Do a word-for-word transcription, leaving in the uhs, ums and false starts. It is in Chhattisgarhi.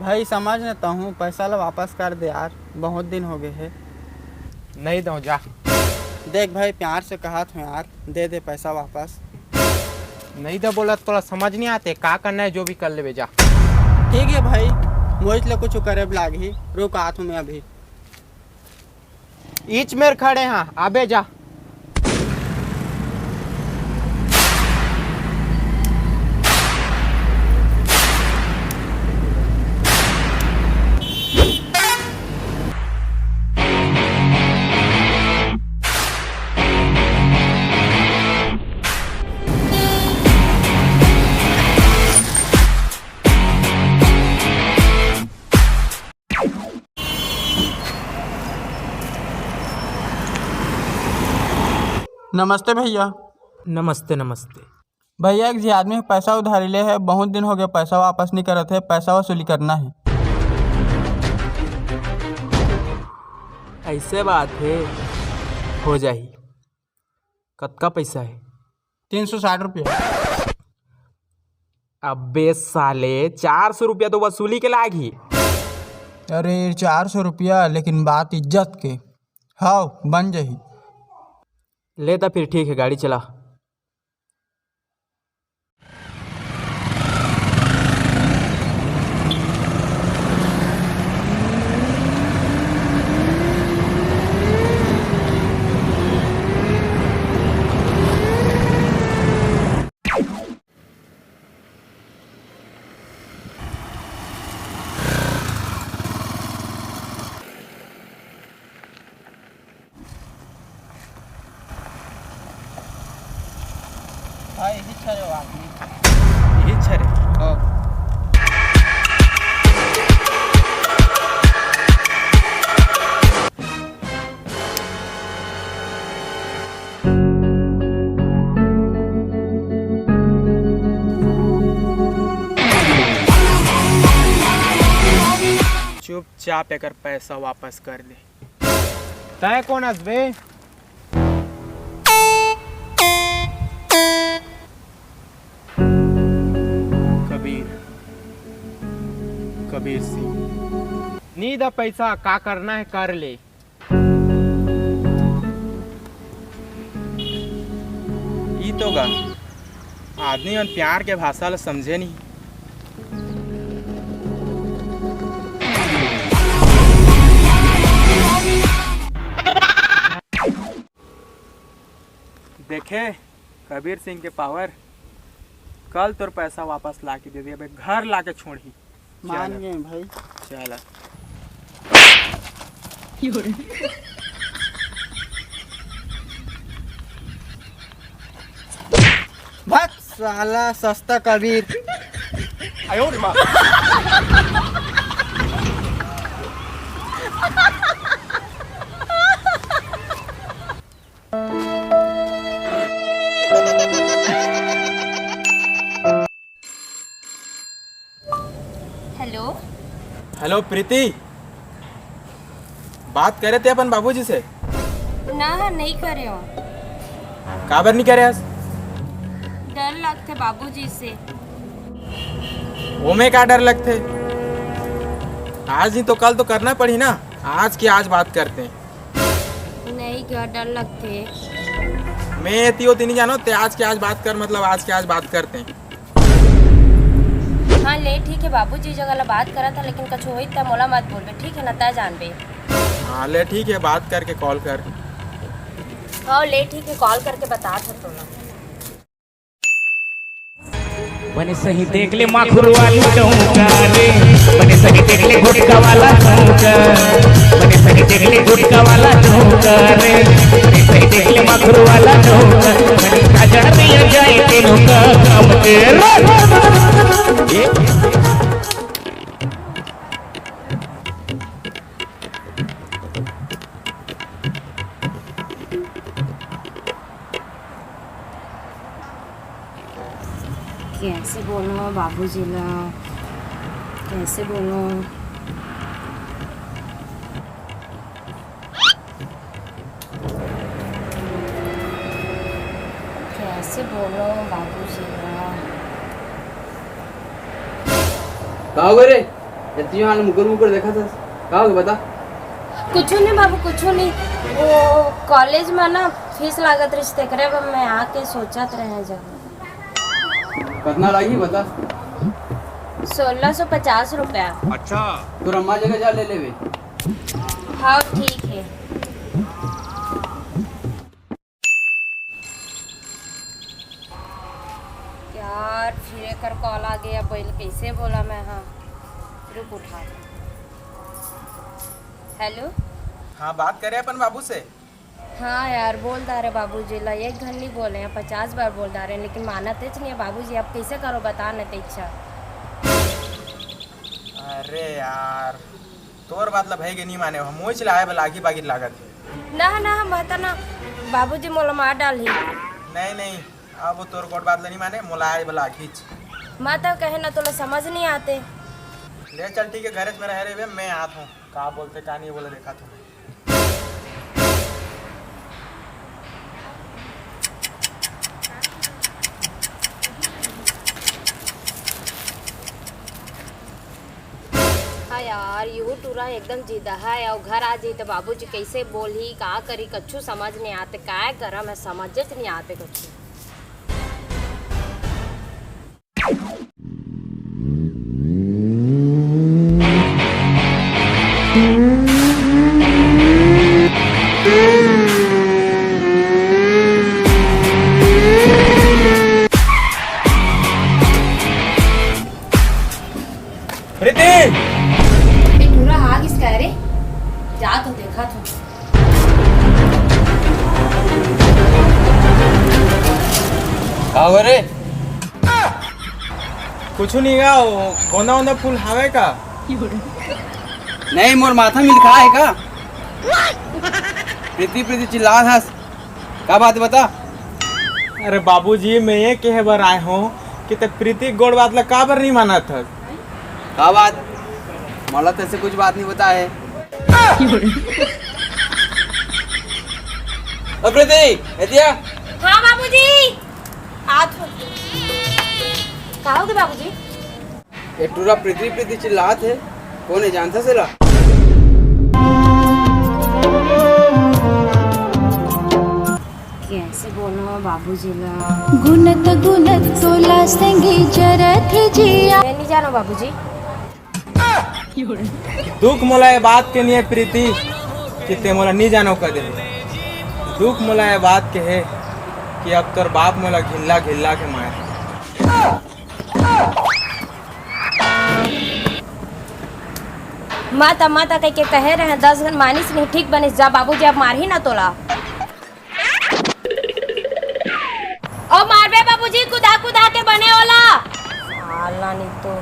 भाई, समझ न तहूँ, पैसा ला वापस कर दे यार, बहुत दिन हो गए हे। नहीं दो, जा। देख भाई, प्यार से कहत हूँ यार, दे दे पैसा वापस। नहीं दे बोला, तोला समझ नहीं आते, का करना है जो भी कर लेबे, जा। ठीक है भाई, मोहित ला कुछ करे लागही, रुक आत हूँ मैं अभी। इच मेर खड़े हाँ, आबे जा। नमस्ते भैया। नमस्ते, नमस्ते। भैया, एक झी आदमी पैसा उधारी ले हे, बहुत दिन हो गए, पैसा वापस नहीं करत हे, पैसा वसूली करना है। ऐसे बात है, हो जाही। कतका पैसा है? तीन सौ साठ रुपया। अबे साले, चार सौ रुपया तो वसूली के लागही। अरे, चार सौ रुपया, लेकिन बात इज्जत के। हाव, बन जाही। ले त फिर ठीक है, गाड़ी चला। हाँ, यही छ रे वो आदमी। यही छ रे। हाँ। चुपचाप एकर पैसा वापस कर दे। तैं कोन अस बे? कबीर, कबीर सिंह। नी द पैसा, का करना है कर ले। ई तो गा, आदमी मन प्यार के भाषा ल समझे नहीं। देखे कबीर सिंह के पावर, कल तोर पैसा वापस ला के दे दे, अबे घर ला के छोड़ही। मान चल। गए भाई। चल। भाग साला सस्ता कबीर। हेलो। हेलो प्रीति, बात करे ते अपन बाबूजी से? ना, नहीं करे हो। काबर नहीं करे हस? डर लगथे बाबूजी से। ओमे का डर लगथे? आज नहीं तो कल तो करना पड़ी ना। आज की आज बात करते हैं। नहीं गा, डर लगथे। मैं एती ओती नहीं जानो, ते आज के आज बात कर, मतलब आज के आज बात करते हैं। हाँ ले ठीक है, बाबूजी जगह ला बात करत हँव, लेकिन कुछ होही त मोला मत बोलबे, ठीक है ना, तैं जानबे। हाँ ले ठीक है, बात करके कॉल कर। हाँ ले ठीक है, कॉल करके बतात हँव तोला। बने सही देख ले माखुर वाली चौका रे, बने सही देख ले गुटका वाला चौका, बने सही देख ले गुटका वाला चौका रे, बने सही देख ले माखुर वाला चौका, बने साजन दिया जाए तेनों का काम तेरा। कैसे बोलूँ बाबूजी ला, कैसे बोलूँ? कैसे बोलूँ बाबूजी ला? का हो गे रे? एतियो हाल मुकर मुकर देखत हस, का होगे बता? कुछु नहीं बाबू, कुछु नहीं। वो कॉलेज में ना फीस लागत रहिस, तेकरे बर मैं आके सोचत रहे जब। कतना लागही बता? सोलह सौ पचास रुपया। अच्छा। तोर अम्मा जगह जा ले लेबे। हाँ, ठीक है। यार, फिर एकर कॉल आ गया, अब एला कैसे बोला मैं? हाँ, रुक, उठा। हेलो। हाँ, बात करे अपन बाबू से। हाँ यार, बोल डारे बाबूजी ला, एक घन नहीं बोले हैं, पचास बार बोल डारे हैं, लेकिन मानत हेच नहीं है बाबूजी। अब कैसे करो, बता न ते इच्छा। अरे यार, तोर बात ला भाई के नहीं माने, हम वही चलाए वाला आगी बागी लागत है। ना ना, मत ना, बाबूजी मोला मार डालही। नहीं नहीं, अब वो तोर गोठ बात ला नहीं माने, मोला आए वाला आगीच। मत कहे ना, तोला समझ नहीं आते। ले चल ठीक है, घरे में रह रहे, मैं आत हूँ। का बोलते का नहीं बोले, देखा तुम्हें। हाँ यार, यहू टूरा एकदम जिदहा है। अउ घर आ जाई त बाबूजी कैसे बोलही, का करी, कछु समझ नहीं आते। काय गरम है, समझ नहीं आते कछु। प्रीति! ए टूरा आ गिस का रे? जा तो देखा तो। का हो रे? कुछु नहीं गा, वो गोंदा वोंदा फूल हावे का? नहीं, मोर माथा में लिखा है का? प्रीति प्रीति चिल्लात हस, का बात बता? अरे बाबूजी, मैं ये कहे बर आए हूँ कि ते प्रीति गोड़ बात ला काबर नहीं मानत हस? का बात? मोला तैसे कुछ बात नहीं बता है। ओ प्रीति, एतिया। हाँ बाबूजी, आत हो। का होगे बाबूजी? ए टूरा प्रीति प्रीति चिल्लात हे, कोन हे जानथस एला? कैसे बोलो बाबूजी ला? गुनत गुनत तोला संगी जरत हे जिया। मैं नहीं जानो बाबूजी। दुख मोला ये बात के नहीं है प्रीति कि ते मोला नहीं जानो कर दे। दुख मोला ये बात के है कि अब तोर बाप मोला घिल्ला घिल्ला के मारे। माता माता कह के कहे रहे, दस घन मानिस नहीं, ठीक बनिस। जा बाबूजी अब मारही ना तोला। ओ मारबे बाबूजी, कुदा कुदा के बने ओला। साला नहीं तो।